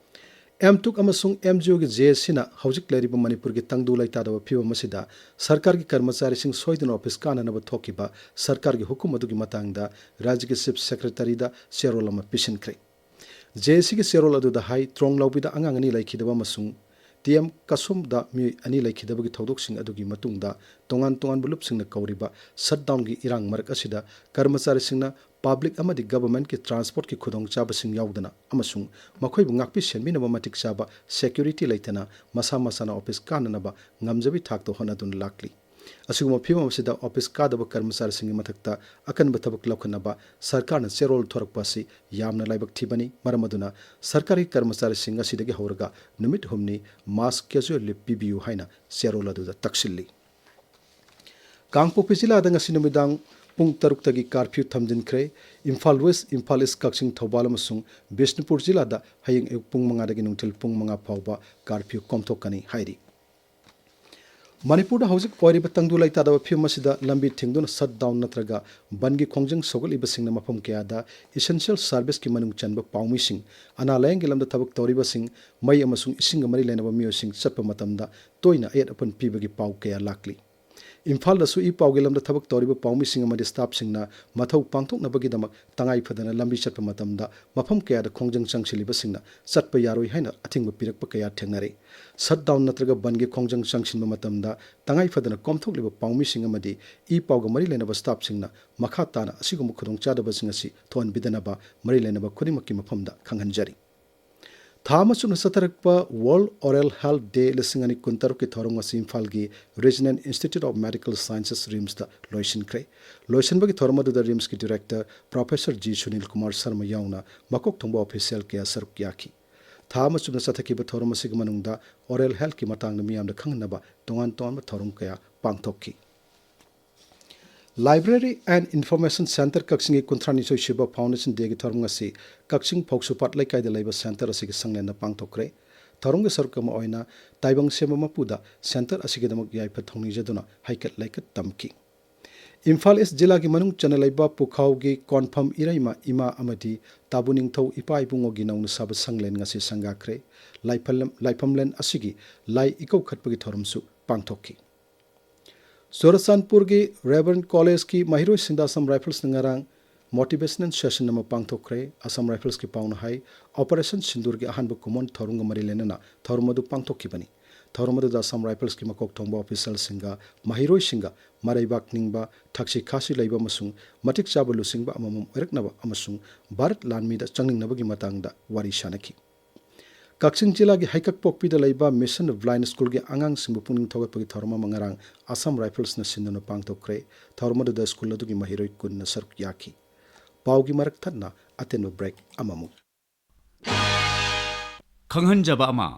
ꯑꯦꯝꯇꯨꯛ ꯑꯃꯁꯨꯡ ꯑꯦꯝꯖꯤꯑꯣꯒꯤ ꯖꯦ ꯑꯦꯁ ꯁꯤꯅ ꯍꯧꯖꯤꯛ ꯂꯩꯔꯤꯕ ꯃꯅꯤꯄꯨꯔꯒꯤ ꯇꯪꯗꯨ ꯂꯩꯇꯥꯗꯕ ꯐꯤꯕꯝ ꯑꯁꯤꯗ ꯁꯔꯀꯥꯔꯒꯤ ꯀꯔꯃꯆꯥꯔꯤꯁꯤꯡ ꯁꯣꯏꯗꯅ office ꯀꯥꯅꯅꯕ ꯊꯣꯛꯈꯤꯕ ꯁꯔꯀꯥꯔꯒꯤ ꯍꯨꯀꯨꯝ ꯑꯗꯨꯒꯤ ꯃꯇꯥꯡꯗ ꯔꯥꯖ꯭ꯌꯒꯤ Chief Secretaryꯗ ꯆꯦꯔꯣꯜ ꯑꯃ ꯄꯤꯁꯤꯟꯈ꯭ꯔꯦ꯫ ꯖꯦ ꯑꯦꯁ ꯁꯤꯒꯤ ꯆꯦꯔꯣꯜ ꯑꯗꯨꯗ ꯍꯥꯏ, ꯇ꯭ꯔꯣꯡꯂꯥꯎꯕꯤꯗ ꯑꯉꯥꯡ ꯑꯅꯤ ꯂꯩꯈꯤꯗꯕ ꯑꯃꯁꯨꯡ ꯇꯤ ꯑꯦꯝ ꯀꯁꯨꯝꯗ ꯃꯤꯑꯣꯏ ꯑꯅꯤ ꯂꯩꯈꯤꯗꯕꯒꯤ ꯊꯧꯗꯣꯛꯁꯤꯡ ꯑꯗꯨꯒꯤ ꯃꯇꯨꯡꯗ ꯇꯣꯉꯥꯟ ꯇꯣꯉꯥꯟꯕ ꯂꯨꯞꯁꯤꯡꯅ ꯀꯧꯔꯤꯕ shutdownꯒꯤ ꯏꯔꯥꯡ ꯃꯔꯛ ꯑꯁꯤꯗ ꯀꯔꯃꯆꯥꯔꯤꯁꯤꯡꯅ public ꯑꯃꯗꯤ governmentꯀꯤ transportꯀꯤ ꯈꯨꯗꯣꯡꯆꯥꯕꯁꯤꯡ ꯌꯥꯎꯗꯅ ꯑꯃꯁꯨꯡ ꯃꯈꯣꯏꯕꯨ ꯉꯥꯛꯄꯤ ꯁꯦꯟꯕꯤꯅꯕ ꯃꯇꯤꯛ ꯆꯥꯕ security ꯂꯩꯇꯅ ꯃꯁꯥ ꯃꯁꯥꯅ office ꯀꯥꯅꯅꯕ ꯉꯝꯖꯕꯤ ꯊꯥꯛꯇ ꯍꯣꯠꯅꯗꯨꯅ ꯂꯥꯛꯂꯤ꯫ ꯑꯁꯤꯒꯨꯝꯕ ꯐꯤꯕꯝ ꯑꯁꯤꯗ office ꯀꯥꯗꯕ ꯀꯔꯃꯆꯥꯔꯤꯁꯤꯡꯒꯤ ꯃꯊꯛꯇ ꯑꯀꯟꯕ ꯊꯕꯛ ꯂꯧꯈꯠꯅꯕ ꯁꯔꯀꯥꯔꯅ ꯆꯦꯔꯣꯜ ꯊꯣꯔꯛꯄ ꯑꯁꯤ ꯌꯥꯝꯅ ꯂꯥꯏꯕꯛ ꯊꯤꯕꯅꯤ꯫ ꯃꯔꯝ ꯑꯗꯨꯅ ꯁꯔꯀꯥꯔꯒꯤ ꯀꯔꯃꯆꯥꯔꯤꯁꯤꯡ ꯉꯁꯤꯗꯒꯤ ꯍꯧꯔꯒ ꯅꯨꯃꯤꯠ ꯍꯨꯝꯅꯤ mass casual leave ꯄꯤꯕꯤꯌꯨ ꯍꯥꯏꯅ ꯆꯦꯔꯣꯜ ꯑꯗꯨꯗ ꯇꯛꯁꯤꯜꯂꯤ꯫ ꯀꯥꯡꯄꯣꯛꯄꯤ ꯖꯤꯂꯥꯗ ꯉꯁꯤ ꯅꯨꯃꯤꯗꯥꯡ ꯄꯨꯡ ꯇꯔꯨꯛꯇꯒꯤ curfew ꯊꯝꯖꯤꯟꯈ꯭ꯔꯦ꯫ Imphal West, Imphal East, ꯀꯛꯆꯤꯡ, ꯊꯧꯕꯥꯜ ꯑꯃꯁꯨꯡ ꯕꯤꯁꯅꯨꯄꯨꯔ ꯖꯤꯂꯥꯗ ꯍꯌꯦꯡ ꯑꯌꯨꯛ ꯄꯨꯡ ꯃꯉꯥꯗꯒꯤ ꯅꯨꯡꯊꯤꯜ ꯄꯨꯡ ꯃꯉꯥ ꯐꯥꯎꯕ curfew ꯀꯣꯝꯊꯣꯛꯀꯅꯤ ꯍꯥꯏꯔꯤ꯫ ꯃꯅꯤꯄꯨꯔꯗ ꯍꯧꯖꯤꯛ ꯑꯣꯏꯔꯤꯕ ꯇꯪꯗꯨ ꯂꯩꯇꯥꯗꯕ ꯐꯤꯕꯝ ꯑꯁꯤꯗ ꯂꯝꯕꯤ ꯊꯤꯡꯗꯨꯅ shutdown ꯅꯠꯇ꯭ꯔꯒ ꯕꯟꯒꯤ ꯈꯣꯡꯖꯪ ꯁꯧꯒꯠꯂꯤꯕꯁꯤꯡꯅ ꯃꯐꯝ ꯀꯌꯥꯗ essential serviceꯀꯤ ꯃꯅꯨꯡ ꯆꯟꯕ ꯄꯥꯎꯃꯤꯁꯤꯡ, ꯑꯅꯥ ꯂꯥꯌꯦꯡꯒꯤ ꯂꯝꯗ ꯊꯕꯛ ꯇꯧꯔꯤꯕꯁꯤꯡ, ꯃꯩ ꯑꯃꯁꯨꯡ ꯏꯁꯤꯡꯒ ꯃꯔꯤ ꯂꯩꯅꯕ ꯃꯤꯑꯣꯏꯁꯤꯡ ꯆꯠꯄ ꯃꯇꯝꯗ ꯇꯣꯏꯅ ꯑꯌꯦꯠ ꯑꯄꯟ ꯄꯤꯕꯒꯤ ꯄꯥꯎ ꯀꯌꯥ ꯂꯥꯛꯂꯤ꯫ ꯏꯝꯐꯥꯜꯗꯁꯨ ꯏ ꯄꯥꯎꯒꯤ ꯂꯝꯗ ꯊꯕꯛ ꯇꯧꯔꯤꯕ ꯄꯥꯎꯃꯤꯁꯤꯡ ꯑꯃꯗꯤ ꯁ꯭ꯇꯥꯐꯁꯤꯡꯅ ꯃꯊꯧ ꯄꯥꯡꯊꯣꯛꯅꯕꯒꯤꯗꯃꯛ ꯇꯉꯥꯏ ꯐꯗꯅ ꯂꯝꯕꯤ ꯆꯠꯄ ꯃꯇꯝꯗ ꯃꯐꯝ ꯀꯌꯥꯗ ꯈꯣꯡꯖꯪ ꯆꯪꯁꯤꯜꯂꯤꯕꯁꯤꯡꯅ ꯆꯠꯄ ꯌꯥꯔꯣꯏ ꯍꯥꯏꯅ ꯑꯊꯤꯡꯕ ꯄꯤꯔꯛꯄ ꯀꯌꯥ ꯊꯦꯡꯅꯔꯤ꯫ ꯁꯠ ꯗꯥꯎꯟ ꯅꯠꯇ꯭ꯔꯒ ꯕꯟꯒꯤ ꯈꯣꯡꯖꯪ ꯆꯪꯁꯤꯟꯕ ꯃꯇꯝꯗ ꯇꯉꯥꯏ ꯐꯗꯅ ꯀꯣꯝꯊꯣꯛꯂꯤꯕ ꯄꯥꯎꯃꯤꯁꯤꯡ ꯑꯃꯗꯤ ꯏ ꯄꯥꯎꯒ ꯃꯔꯤ ꯂꯩꯅꯕ ꯁ꯭ꯇꯥꯐꯁꯤꯡꯅ ꯃꯈꯥ ꯇꯥꯅ ꯑꯁꯤꯒꯨꯝꯕ ꯈꯨꯗꯣꯡꯆꯥꯗꯕꯁꯤꯡ ꯑꯁꯤ ꯊꯣꯛꯍꯟꯕꯤꯗꯅꯕ ꯃꯔꯤ ꯂꯩꯅꯕ ꯈꯨꯗꯤꯡꯃꯛꯀꯤ ꯃꯐꯝꯗ ꯈꯪꯍꯟꯖꯔꯤ꯫ ꯊꯥ ꯑꯃ ꯆꯨꯞꯅ ꯆꯠꯊꯔꯛꯄ World Oral Health Day ꯂꯤꯁꯤꯡ ꯑꯅꯤ ꯀꯨꯟꯇꯔꯨꯛꯀꯤ ꯊꯧꯔꯝ ꯑꯁꯤ ꯏꯝꯐꯥꯜꯒꯤ Regional Institute of Medical Sciences, RIMSꯇ ꯂꯣꯏꯁꯤꯟꯈ꯭ꯔꯦ꯫ ꯂꯣꯏꯁꯤꯟꯕꯒꯤ ꯊꯧꯔꯝ ꯑꯗꯨꯗ RIMSꯀꯤ Director Professor G Sunil Kumar Sharma ꯌꯥꯎꯅ ꯃꯀꯣꯛ ꯊꯣꯡꯕ official ꯀꯌꯥ ꯁꯔꯨꯛ ꯌꯥꯈꯤ꯫ ꯊꯥ ꯑꯃ ꯆꯨꯞꯅ ꯆꯠꯊꯈꯤꯕ ꯊꯧꯔꯝ ꯑꯁꯤꯒꯤ ꯃꯅꯨꯡꯗ oral healthꯀꯤ ꯃꯇꯥꯡꯗ ꯃꯤꯌꯥꯝꯗ ꯈꯪꯍꯟꯅꯕ ꯇꯣꯉꯥꯟ ꯇꯣꯉꯥꯟꯕ ꯊꯧꯔꯝ ꯀꯌꯥ ꯄꯥꯡꯊꯣꯛꯈꯤ꯫ Library and Information Centre ꯀꯛꯆꯤꯡꯒꯤ ꯀꯨꯟꯊ꯭ꯔꯥꯅꯤꯊꯣꯏ ꯁꯨꯕ Foundation Dayꯒꯤ ꯊꯧꯔꯝ ꯑꯁꯤ ꯀꯛꯆꯤꯡ ꯐꯧꯁꯨꯄꯥꯠ ꯂꯩꯀꯥꯏꯗ ꯂꯩꯕ centre ꯑꯁꯤꯒꯤ ꯁꯪꯂꯦꯟꯗ ꯄꯥꯡꯊꯣꯛꯈ꯭ꯔꯦ꯫ ꯊꯧꯔꯝꯒꯤ ꯁꯔꯨꯛ ꯑꯃ ꯑꯣꯏꯅ ꯇꯥꯏꯕꯪ ꯁꯦꯝꯕ ꯃꯄꯨꯗ centre ꯑꯁꯤꯒꯤꯗꯃꯛ ꯌꯥꯏꯐ ꯊꯧꯅꯤꯖꯗꯨꯅ ꯍꯩꯀꯠ ꯂꯩꯀꯠ ꯇꯝꯈꯤ꯫ ꯏꯝꯐꯥꯜ ꯏꯁ ꯖꯤꯂꯥꯒꯤ ꯃꯅꯨꯡ ꯆꯟꯅ ꯂꯩꯕ ꯄꯨꯈꯥꯎꯒꯤ ꯀꯣꯟꯐꯝ ꯏꯔꯩꯃ ꯏꯃꯥ ꯑꯃꯗꯤ ꯇꯥꯕꯨ ꯅꯤꯡꯊꯧ ꯏꯄꯥ ꯏꯕꯨꯡꯉꯣꯒꯤ ꯅꯧꯅ ꯁꯥꯕ ꯁꯪꯂꯦꯟ ꯉꯁꯤ ꯁꯪꯒꯥꯈ꯭ꯔꯦ꯫ ꯂꯥꯏꯐꯝꯂꯦꯟ, ꯂꯥꯏꯐꯝꯂꯦꯟ ꯑꯁꯤꯒꯤ ꯂꯥꯏ ꯏꯀꯧꯈꯠꯄꯒꯤ ꯊꯧꯔꯝꯁꯨ ꯄꯥꯡꯊꯣꯛꯈꯤ꯫ ꯆꯨꯔꯆꯥꯟꯄꯨꯔꯒꯤ Reverend Collegeꯀꯤ ꯃꯍꯩꯔꯣꯏꯁꯤꯡꯗ Assam Riflesꯅ ꯉꯔꯥꯡ motivational session ꯑꯃ ꯄꯥꯡꯊꯣꯛꯈ꯭ꯔꯦ꯫ Assam Riflesꯀꯤ ꯄꯥꯎꯅ ꯍꯥꯏ, Operation ꯁꯤꯟꯗꯨꯔꯒꯤ ꯑꯍꯥꯟꯕ ꯀꯨꯝꯑꯣꯟ ꯊꯧꯔꯝꯒ ꯃꯔꯤ ꯂꯩꯅꯅ ꯊꯧꯔꯝ ꯑꯗꯨ ꯄꯥꯡꯊꯣꯛꯈꯤꯕꯅꯤ꯫ ꯊꯧꯔꯝ ꯑꯗꯨꯗ Assam Riflesꯀꯤ ꯃꯀꯣꯛ ꯊꯣꯡꯕ officialꯁꯤꯡꯒ ꯃꯍꯩꯔꯣꯏꯁꯤꯡꯒ ꯃꯔꯩꯕꯥꯛ ꯅꯤꯡꯕ, ꯊꯛꯁꯤ ꯈꯥꯁꯤ ꯂꯩꯕ ꯑꯃꯁꯨꯡ ꯃꯇꯤꯛ ꯆꯥꯕ ꯂꯨꯆꯤꯡꯕ ꯑꯃꯃꯝ ꯑꯣꯏꯔꯛꯅꯕ ꯑꯃꯁꯨꯡ ꯚꯥꯔꯠ ꯂꯥꯟꯃꯤꯗ ꯆꯪꯅꯤꯡꯅꯕꯒꯤ ꯃꯇꯥꯡꯗ ꯋꯥꯔꯤ ꯁꯥꯅꯈꯤ꯫ ꯀꯛꯆꯤꯡ ꯖꯤꯂꯥꯒꯤ ꯍꯩꯀꯛꯄꯣꯛꯄꯤꯗ ꯂꯩꯕ Mission Blind Schoolꯒꯤ ꯑꯉꯥꯡꯁꯤꯡꯕꯨ ꯄꯨꯛꯅꯤꯡ ꯊꯧꯒꯠꯄꯒꯤ ꯊꯧꯔꯝ ꯑꯃ ꯉꯔꯥꯡ Assam Riflesꯅ ꯁꯤꯟꯗꯨꯅ ꯄꯥꯡꯊꯣꯛꯈ꯭ꯔꯦ꯫ ꯊꯧꯔꯝ ꯑꯗꯨꯗ school ꯑꯗꯨꯒꯤ ꯃꯍꯩꯔꯣꯏ ꯀꯨꯟꯅ ꯁꯔꯨꯛ ꯌꯥꯈꯤ꯫ ꯄꯥꯎꯒꯤ ꯃꯔꯛ ꯊꯠꯅ ꯑꯇꯦꯟꯕ break ꯑꯃꯃꯨꯛ꯫ ꯈꯪꯍꯟꯖꯕ ꯑꯃ,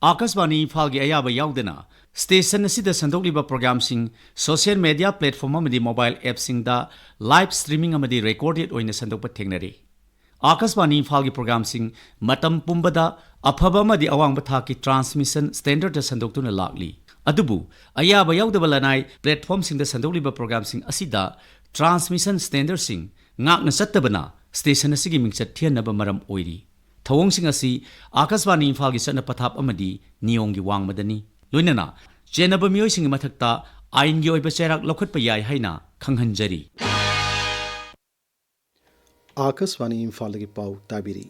ꯑꯥꯀꯥꯁꯕꯥꯅꯤ ꯏꯝꯐꯥꯜꯒꯤ ꯑꯌꯥꯕ ꯌꯥꯎꯗꯅ station ꯑꯁꯤꯗ ꯁꯟꯗꯣꯛꯂꯤꯕ programꯁꯤꯡ social media platform ꯑꯃꯗꯤ mobile appꯁꯤꯡꯗ live streaming ꯑꯃꯗꯤ recorded ꯑꯣꯏꯅ ꯁꯟꯗꯣꯛꯄ ꯊꯦꯡꯅꯔꯤ꯫ ꯑꯥꯀꯥꯁꯕꯥꯅꯤ ꯏꯝꯐꯥꯜꯒꯤ programꯁꯤꯡ ꯃꯇꯝ ꯄꯨꯝꯕꯗ ꯑꯐꯕ ꯑꯃꯗꯤ ꯑꯋꯥꯡꯕ ꯊꯥꯛꯀꯤ transmission standardꯇ ꯁꯟꯗꯣꯛꯇꯨꯅ ꯂꯥꯛꯂꯤ꯫ ꯑꯗꯨꯕꯨ ꯑꯌꯥꯕ ꯌꯥꯎꯗꯕ ꯂꯅꯥꯏ platformꯁꯤꯡꯗ ꯁꯟꯗꯣꯛꯂꯤꯕ programꯁꯤꯡ ꯑꯁꯤꯗ transmission standardꯁꯤꯡ ꯉꯥꯛꯅ ꯆꯠꯇꯕꯅ station ꯑꯁꯤꯒꯤ ꯃꯤꯡꯆꯠ ꯊꯤꯍꯟꯅꯕ ꯃꯔꯝ ꯑꯣꯏꯔꯤ꯫ ꯊꯧꯑꯣꯡꯁꯤꯡ ꯑꯁꯤ ꯑꯥꯀꯥꯁꯕꯥꯅꯤ ꯏꯝꯐꯥꯜꯒꯤ ꯆꯠꯅ ꯄꯊꯥꯞ ꯑꯃꯗꯤ ꯅꯤꯌꯣꯝꯒꯤ ꯋꯥꯡꯃꯗꯅꯤ꯫ ꯂꯣꯏꯅꯅ ꯆꯦꯟꯅꯕ ꯃꯤꯑꯣꯏꯁꯤꯡꯒꯤ ꯃꯊꯛꯇ ꯑꯥꯏꯟꯒꯤ ꯑꯣꯏꯕ ꯆꯩꯔꯥꯛ ꯂꯧꯈꯠꯄ ꯌꯥꯏ ꯍꯥꯏꯅ ꯈꯪꯍꯟꯖꯔꯤ꯫ ꯑꯥꯀꯥꯁꯕꯥꯅꯤ ꯏꯝꯐꯥꯜꯗꯒꯤ ꯄꯥꯎ ꯇꯥꯕꯤꯔꯤ꯫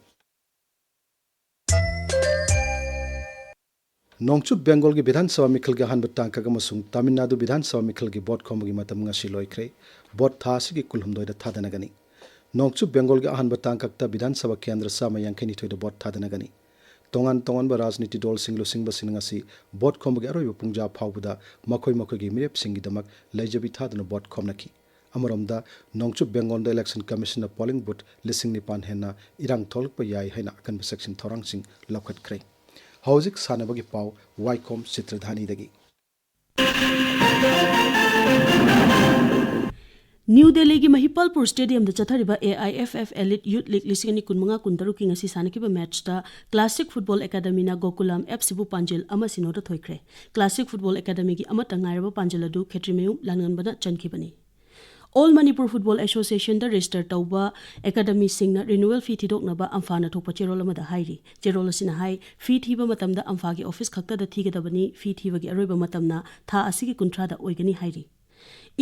ꯅꯣꯡꯆꯨꯞ ꯕꯦꯡꯒꯣꯜꯒꯤ ꯕꯤꯙꯥꯟ ꯁꯚꯥ ꯃꯤꯈꯜꯒꯤ ꯑꯍꯥꯟꯕ ꯇꯥꯡꯀꯛ ꯑꯃꯁꯨꯡ ꯇꯥꯃꯤꯜ ꯅꯥꯗꯨ ꯕꯤꯙꯥꯟ ꯁꯚꯥ ꯃꯤꯈꯜꯒꯤ ꯚꯣꯠ ꯈꯣꯝꯕꯒꯤ ꯃꯇꯝ ꯉꯁꯤ ꯂꯣꯏꯈ꯭ꯔꯦ꯫ ꯚꯣꯠ ꯊꯥ ꯑꯁꯤꯒꯤ ꯀꯨꯟꯍꯨꯝꯗꯣꯏꯗ ꯊꯥꯗꯅꯒꯅꯤ꯫ ꯅꯣꯡꯆꯨꯞ ꯕꯦꯡꯒꯣꯜꯒꯤ ꯑꯍꯥꯟꯕ ꯇꯥꯡꯀꯛꯇ ꯕꯤꯙꯥꯟ ꯁꯚꯥ ꯀꯦꯟꯗ꯭ꯔ ꯆꯥꯝꯃ ꯌꯥꯡꯈꯩ ꯅꯤꯊꯣꯏꯗ ꯚꯣꯠ ꯊꯥꯗꯅꯒꯅꯤ꯫ ꯇꯣꯉꯥꯟ ꯇꯣꯉꯥꯟꯕ ꯔꯥꯖꯅꯤꯇꯤ ꯗꯜꯁꯤꯡ ꯂꯨꯆꯤꯡꯕꯁꯤꯡꯅ ꯉꯁꯤ ꯚꯣꯠ ꯈꯣꯝꯕꯒꯤ ꯑꯔꯣꯏꯕ ꯄꯨꯡꯖꯥ ꯐꯥꯎꯕꯗ ꯃꯈꯣꯏ ꯃꯈꯣꯏꯒꯤ ꯃꯤꯔꯦꯞꯁꯤꯡꯒꯤꯗꯃꯛ ꯂꯩꯖꯕꯤ ꯊꯥꯗꯨꯅ ꯚꯣꯠ ꯈꯣꯝꯅꯈꯤ꯫ ꯑꯃꯔꯣꯝꯗ, ꯅꯣꯡꯆꯨꯞ ꯕꯦꯡꯒꯣꯜꯗ ꯏꯂꯦꯛꯁꯟ ꯀꯃꯤꯁꯟꯅ ꯄꯣꯂꯤꯡ ꯕꯨꯊ ꯂꯤꯁꯤꯡ ꯅꯤꯄꯥꯟ ꯍꯦꯟꯅ ꯏꯔꯥꯡ ꯊꯣꯛꯂꯛꯄ ꯌꯥꯏ ꯍꯥꯏꯅ ꯑꯀꯟꯕ ꯆꯦꯛꯁꯤꯟ ꯊꯧꯔꯥꯡꯁꯤꯡ ꯂꯧꯈꯠꯈ꯭ꯔꯦ꯫ ꯍꯧꯖꯤꯛ ꯁꯥꯟꯅꯕꯒꯤ ꯄꯥꯎ ꯋꯥꯏꯈꯣꯝ ꯆꯤꯇ꯭ꯔꯙꯥꯅꯤꯗꯒꯤ꯫ ꯅ꯭ꯌꯨ ꯗꯦꯜꯂꯤꯒꯤ ꯃꯍꯤꯄꯥꯜꯄꯨꯔ ꯁ꯭ꯇꯦꯗꯤꯌꯝꯗ ꯆꯠꯊꯔꯤꯕ A I F F elite youth league ꯂꯤꯁꯤꯡ ꯑꯅꯤ ꯀꯨꯟꯃꯉꯥ ꯀꯨꯟꯇꯔꯨꯛꯀꯤ ꯉꯁꯤ ꯁꯥꯟꯅꯈꯤꯕ ꯃꯦꯠꯆꯇ ꯀ꯭ꯂꯥꯁꯤꯛ ꯐꯨꯠꯕꯣꯜ ꯑꯦꯀꯥꯗꯃꯤꯅ ꯒꯣꯀꯨꯂꯥꯝ ꯑꯦꯐ ꯁꯤꯕꯨ ꯄꯥꯟꯖꯤꯜ ꯑꯃ ꯁꯤꯅꯣꯗ ꯊꯣꯏꯈ꯭ꯔꯦ꯫ ꯀ꯭ꯂꯥꯁꯤꯛ ꯐꯨꯠꯕꯣꯜ ꯑꯦꯀꯥꯗꯃꯤꯒꯤ ꯑꯃꯠꯇ ꯉꯥꯏꯔꯕ ꯄꯥꯟꯖꯤꯜ ꯑꯗꯨ ꯈꯦꯇ꯭ꯔꯤꯃꯌꯨꯝ ꯂꯥꯟꯉꯝꯕꯅ ꯆꯟꯈꯤꯕꯅꯤ꯫ ꯑꯣꯜ ꯃꯅꯤꯄꯨꯔ ꯐꯨꯠꯕꯣꯜ ꯑꯦꯁꯣꯁꯤꯌꯦꯁꯟꯗ ꯔꯦꯖꯤꯁꯇꯔ ꯇꯧꯕ ꯑꯦꯀꯥꯗꯃꯤꯁꯤꯡꯅ ꯔꯤꯅ꯭ꯌꯨꯋꯦꯜ ꯐꯤ ꯊꯤꯗꯣꯛꯅꯕ ꯑꯝꯐꯥꯅ ꯊꯣꯛꯄ ꯆꯦꯔꯣꯜ ꯑꯃꯗ ꯍꯥꯏꯔꯤ꯫ ꯆꯦꯔꯣꯜ ꯑꯁꯤꯅ ꯍꯥꯏ, ꯐꯤ ꯊꯤꯕ ꯃꯇꯝꯗ ꯑꯝꯐꯥꯒꯤ ꯑꯣꯐꯤꯁ ꯈꯛꯇꯗ ꯊꯤꯒꯗꯕꯅꯤ, ꯐꯤ ꯊꯤꯕꯒꯤ ꯑꯔꯣꯏꯕ ꯃꯇꯝꯅ ꯊꯥ ꯑꯁꯤꯒꯤ ꯀꯨꯟꯊ꯭ꯔꯥꯗ ꯑꯣꯏꯒꯅꯤ ꯍꯥꯏꯔꯤ꯫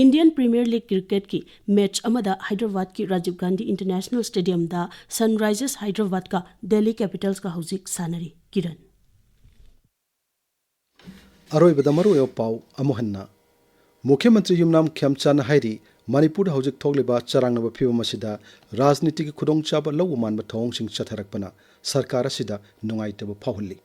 ꯏꯟꯗꯤꯌꯟ ꯄ꯭ꯔꯤꯃꯤꯌꯔ ꯂꯤꯒ ꯀ꯭ꯔꯤꯀꯦꯠꯀꯤ ꯃꯦꯆ ꯑꯃꯗ ꯍꯥꯏꯗ꯭ꯔꯕꯥꯗꯀꯤ ꯔꯥꯖꯤꯕ ꯒꯥꯟꯙꯤ ꯏꯟꯇꯔꯅꯦꯁꯅꯦꯜ ꯁ꯭ꯇꯦꯗꯤꯌꯝꯗ ꯁꯟꯔꯥꯏꯖꯔꯁ ꯍꯥꯏꯗ꯭ꯔꯕꯥꯗꯀ ꯗꯦꯜꯂꯤ ꯀꯦꯄꯤꯇꯜꯁꯀ ꯍꯧꯖꯤꯛ ꯁꯥꯟꯅꯔꯤ꯫ ꯀꯤꯔꯟ꯫ ꯑꯔꯣꯏꯕꯗ ꯃꯔꯨꯑꯣꯏꯕ ꯄꯥꯎ ꯑꯃꯨꯛ ꯍꯟꯅ꯫ ꯃꯨꯈ꯭ꯌ ꯃꯟꯇ꯭ꯔꯤ ꯌꯨꯝꯅꯥꯝ ꯈꯦꯝꯆꯥꯟꯅ ꯍꯥꯏꯔꯤ, ꯃꯅꯤꯄꯨꯔꯗ ꯍꯧꯖꯤꯛ ꯊꯣꯛꯂꯤꯕ ꯆꯔꯥꯡꯅꯕ ꯐꯤꯕꯝ ꯑꯁꯤꯗ ꯔꯥꯖꯅꯤꯇꯤꯒꯤ ꯈꯨꯗꯣꯡꯆꯥꯕ ꯂꯧꯕ ꯃꯥꯟꯕ ꯊꯧꯑꯣꯡꯁꯤꯡ ꯆꯠꯊꯔꯛꯄꯅ ꯁꯔꯀꯥꯔ ꯑꯁꯤꯗ ꯅꯨꯡꯉꯥꯏꯇꯕ ꯐꯥꯎꯍꯜꯂꯤ꯫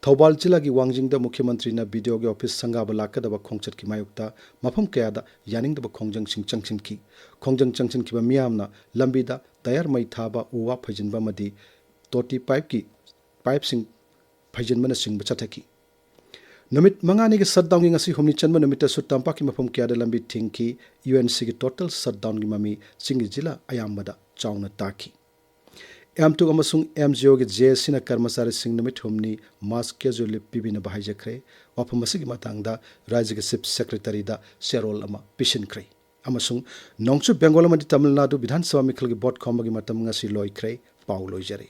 ꯊꯧꯕꯥꯜ ꯖꯤꯂꯥꯒꯤ ꯋꯥꯡꯖꯤꯡꯗ ꯃꯨꯈ꯭ꯌ ꯃꯟꯇ꯭ꯔꯤꯅ ꯕꯤ ꯗꯤ ꯑꯣꯒꯤ ꯑꯣꯐꯤꯁ ꯁꯪꯒꯥꯕ ꯂꯥꯛꯀꯗꯕ ꯈꯣꯡꯆꯠꯀꯤ ꯃꯥꯌꯣꯛꯇ ꯃꯐꯝ ꯀꯌꯥꯗ ꯌꯥꯅꯤꯡꯗꯕ ꯈꯣꯡꯖꯪꯁꯤꯡ ꯆꯪꯁꯤꯟꯈꯤ꯫ ꯈꯣꯡꯖꯪ ꯆꯪꯁꯤꯟꯈꯤꯕ ꯃꯤꯌꯥꯝꯅ ꯂꯝꯕꯤꯗ ꯇꯌꯥꯔ ꯃꯩ ꯊꯥꯕ, ꯎ ꯋꯥ ꯐꯩꯖꯤꯟꯕ ꯑꯃꯗꯤ ꯇꯣꯇꯤ ꯄꯥꯏꯞꯀꯤ, ꯄꯥꯏꯞꯁꯤꯡ ꯐꯩꯖꯤꯟꯕꯅꯆꯤꯡꯕ ꯆꯠꯊꯈꯤ꯫ ꯅꯨꯃꯤꯠ ꯃꯉꯥꯅꯤꯒꯤ ꯁꯠꯗꯥꯎꯟꯒꯤ ꯉꯁꯤ ꯍꯨꯝꯅꯤ ꯆꯟꯕ ꯅꯨꯃꯤꯠꯇꯁꯨ ꯇꯝꯄꯥꯛꯀꯤ ꯃꯐꯝ ꯀꯌꯥꯗ ꯂꯝꯕꯤ ꯊꯤꯡꯈꯤ꯫ ꯌꯨ ꯑꯦꯟ ꯁꯤꯒꯤ ꯇꯣꯇꯦꯜ ꯁꯠꯗꯥꯎꯟꯒꯤ ꯃꯃꯤ ꯆꯤꯡꯒꯤ ꯖꯤꯂꯥ ꯑꯌꯥꯝꯕꯗ ꯆꯥꯎꯅ ꯇꯥꯈꯤ꯫ ꯑꯦꯝ ꯇꯨ ꯑꯃꯁꯨꯡ ꯑꯦꯝ ꯖꯤ ꯑꯣꯒꯤ ꯖꯦ ꯑꯦ ꯁꯤꯅ ꯀꯔꯃꯆꯥꯔꯤꯁꯤꯡ ꯅꯨꯃꯤꯠ ꯍꯨꯝꯅꯤ ꯃꯥꯁ ꯀꯦꯖꯨꯑꯦꯜ ꯂꯤꯞ ꯄꯤꯕꯤꯅꯕ ꯍꯥꯏꯖꯈ꯭ꯔꯦ꯫ ꯋꯥꯐꯝ ꯑꯁꯤꯒꯤ ꯃꯇꯥꯡꯗ ꯔꯥꯖ꯭ꯌꯒꯤ ꯆꯤꯐ ꯁꯦꯀ꯭ꯔꯦꯇꯔꯤꯗ ꯆꯦꯔꯣꯜ ꯑꯃ ꯄꯤꯁꯤꯟꯈ꯭ꯔꯦ꯫ ꯑꯃꯁꯨꯡ ꯅꯣꯡꯆꯨꯞ ꯕꯦꯡꯒꯣꯜ ꯑꯃꯗꯤ ꯇꯥꯃꯤꯜ ꯅꯥꯗꯨ ꯕꯤꯙꯥꯟ ꯁꯚꯥ ꯃꯤꯈꯜꯒꯤ ꯚꯣꯠ ꯈꯣꯝꯕꯒꯤ ꯃꯇꯝ ꯉꯁꯤ ꯂꯣꯏꯈ꯭ꯔꯦ꯫ ꯄꯥꯎ ꯂꯣꯏꯖꯔꯦ꯫